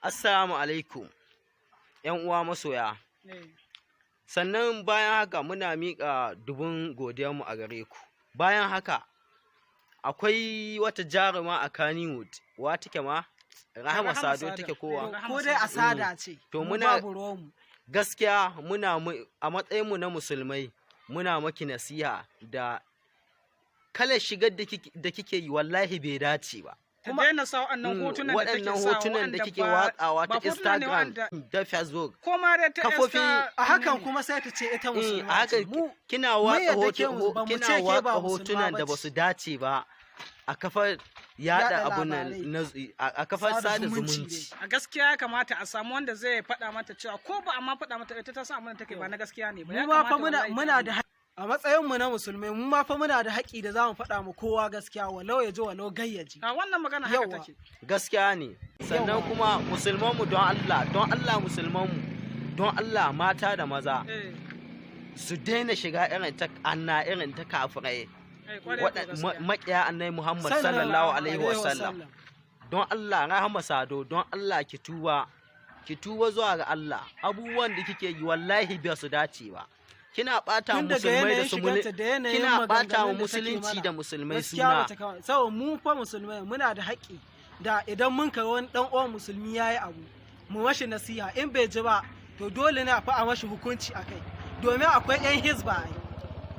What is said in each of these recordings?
Assalamu alaikum, 'yan uwa masoya. Sannan bayan haka, muna miƙa dubun godiyarmu a gare ku. Bayan haka, akwai wata jaruma a Kannywood, wa take ma? Rahama Rahama Sado Sado. take kowa. Rahama Ko dai Sado. asada ce. To mu babu ruwanmu. Gaskiya muna a matsayinmu na musulmai, muna maki nasiha da kalar shigar da kike yi, wallahi bai dace ba. Ta daina sa waɗannan hotunan da take Waɗannan sa hotunan da waɗanda kike ba watsawa ta ba hotuna ne Instagram waɗanda da Facebook. Ko ma dai ta Kafofin A hakan kuma sai ta ce ita musulma A haka ce. Mu kina mun watsa yadda hoto ke ba mu kina ce ke watsa ba musulma hotunan da ba ba ce. su dace ba a kafar yada Yaɗa abun nan labarai. a kafar Sada sada zumunci. zumunci. A gaskiya ya kamata a samu wanda zai faɗa mata cewa, ko ba amma faɗa mata, ita ta san abin da take ba na gaskiya ne ba. Mu Ya ma fa kamata muna wallahi ta muna da a matsayin mu na musulmai, mu ma fa muna da haƙƙi da zamu faɗa mu kowa gaskiya, walau ya ji walau gayyaji. A wannan magana haka take. Gaskiya ne. Sannan kuma musulmanmu, don Allah, don Allah, musulmanmu, don Allah, mata da maza, su daina shiga irin ta anna, irin ta kafirai. Kwarai ko gaskiya. Maƙiya Annabi Muhammad sallallahu alaihi wasallam. Don Allah, Rahama Sado, don Allah ki tuba, ki tuba zuwa ga Allah. Abubuwan da kike yi wallahi ba su dace ba. Kina bata Tun daga musulmai da yanayin su shigarta da yanayin kina bata maganganun da take musulunci mana. da musulmai Gaskiya suna. bata kama, saboda mu fa musulmai muna da haƙƙi da idan mun kai wani dan uwan musulmi yayi abu, mu mashi nasiha. In bai ji ba, to dole ne a fa a mashi hukunci akai, domin akwai yan hizba ai.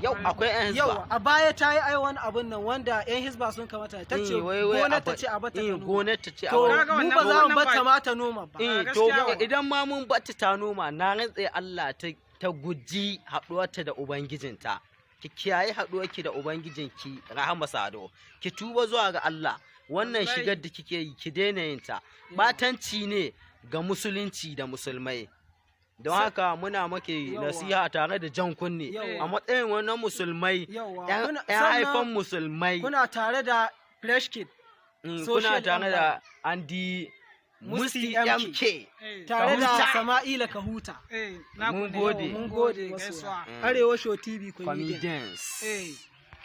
Yau akwai yan hizba. Yau a baya ta yi ai wani abun nan wanda yan hizba sun kamata ta ce Wai gonar ta ce a bata ta noma. Gonar ta ce a To bata. Kaga mu wannan ba za mu wannan bata ma ta noma ba. To Gaskiya. idan ma mun bata ta noma, na rantse Allah ta guji haɗuwarta da ubangijinta. Ki kiyaye haɗuwarki da ubangijinki, Rahama Sado. Ki tuba zuwa ga Allah. Wannan Wallahi. shigar da kike yi, ki daina yin ta. Batanci ne ga musulunci da musulmai. Don haka muna maki nasiha tare da jan kunne a matsayin wannan musulmai, yan Sannan haifan musulmai. Kuna tare da Fresh Kid Kuna Social tare da Andy Musti Musti MK. MK. Tare da Kahuta. Sama'ila Kahuta. Na Mun gode. gode. Mun gode. Gaisuwa. Masoya. Arewa Show TV Comedian. Comedians.